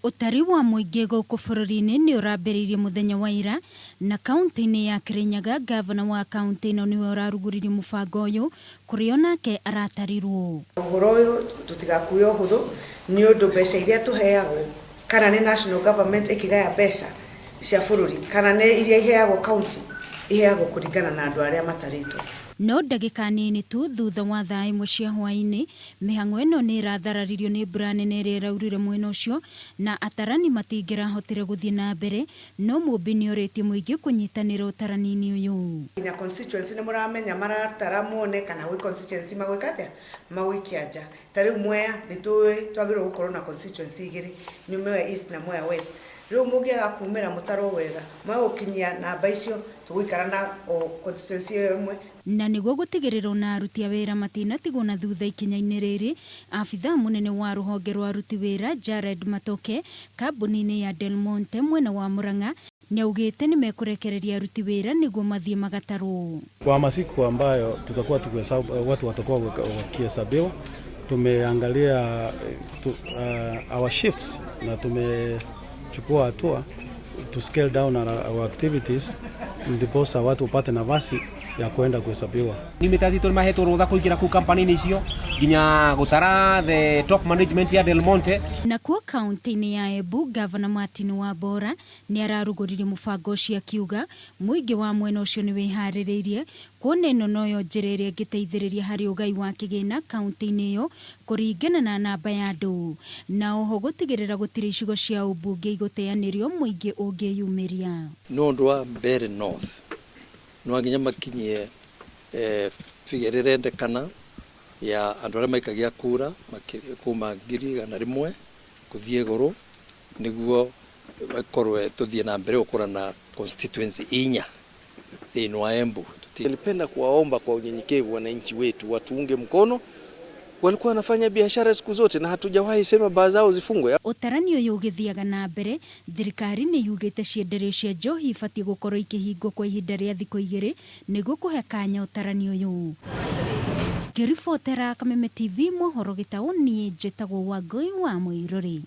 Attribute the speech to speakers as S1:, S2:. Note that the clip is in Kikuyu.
S1: Ũtari wa mũingĩ gũkũ bũrũri-inĩ nĩ ũrambĩrĩirie mũthenya wa ira na kaunti-inĩ ya Kirinyaga ngavana wa kaunti ĩno nĩwe ũrarugũririe mũbango ũyũ kũrĩa onake aratarirwo.
S2: Ũhoro ũyũ tũtigakue ũhũthũ nĩ ũndũ mbeca iria tũheagwo kana nĩ national government ĩkĩgaya mbeca cia bũrũri kana nĩ iria iheagwo county iheagwo kũringana na andũ arĩa matarĩtwo.
S1: No ndagĩka nini tu thutha wa thaa ĩmwe cia hwaĩ-inĩ, mĩhang'o ĩno nĩ ĩrathararirio nĩ mbura nene ĩrĩa ĩraurire mwena ũcio na atarani matingĩrahotire gũthiĩ na mbere, no Mũmbi nĩ orĩtie mũingĩ kũnyitanĩra ũtarani-inĩ ũyũ.
S2: Nginya constituency nĩ mũramenya maratara mone kana gwĩ constituency magwĩka atĩa magũikia nja. Ta rĩu Mwea nĩ tũĩ twagĩrĩirwo gũkorwo na constituency igĩrĩ nĩ Mwea East na Mwea West. Rĩu mũngĩaga kumĩra mũtarwo wega mwage gũkinyia namba icio tũgũikara na o constituency ĩyo ĩmwe.
S1: Na nĩguo gũtigĩrĩra ona aruti a wĩra matinatigwo na thutha ikinya-inĩ rĩrĩ, abithaa mũnene wa rũhonge rwa aruti wĩra Jared Matoke kambuni-inĩ ya Del Monte mwena wa Murang'a nĩaugĩte nĩmekũrekereria aruti wĩra nĩguo mathiĩ magatarwo.
S3: Kwa masiku ambayo tutakuwa tukihesabu, watu watakuwa wakihesabiwa, tumeangalia our shifts na tumechukua hatua to scale down our activities ndiposa watu wapate nafasi ya kwenda kuhesabiwa.
S4: Nĩ citũ nĩ mahetwo rũtha kũingĩra kũu kampani-inĩ icio nginya gũtara the top management ya Del Monte.
S1: Nakuo kaunti-inĩ ya Embu, Gavana Martin Wambora nĩ ararugũririe mũbango ũcio akiuga mũingĩ wa mwena ũcio nĩ wĩharĩrĩirie kuona ĩno noyo njĩra ĩrĩa ĩngĩteithĩrĩria harĩ ũgai wa kĩgĩna kaunti-inĩ ĩyo kũringana na namba ya andũ na oho gũtigĩrĩra gũtirĩ icigo cia ũmbunge igũteanĩrio mũingĩ ũngĩyumĩria.
S5: Nĩ ũndũ wa Mbeere North no nginya makinyie figure ĩrĩa ĩrendekana ya andũ arĩa maikagia kura kuma 100,000 gũthiĩ igũrũ nĩguo ĩkorwe tũthiĩ na mbere gũkũra na constituency inya thĩinĩ wa Embu.
S6: Nilipenda kuwaomba kwa unyenyekevu wananchi wetu watuunge mkono. Walikuwa wanafanya biashara siku zote na hatujawahi sema baa zao zifungwe.
S1: Ũtarani ũyũ ũgĩthiaga na mbere, thirikari nĩ yugĩte cienderio cia njohi ibatiĩ gũkorwo ikĩhingwo kwa ihinda rĩa thikũ igĩrĩ nĩguo kũhe kanya ũtarani ũyũ. Ngĩribotera Kameme TV mohoro gĩtaũ, niĩ njĩtagwo Wangũi wa Mũirũrĩ.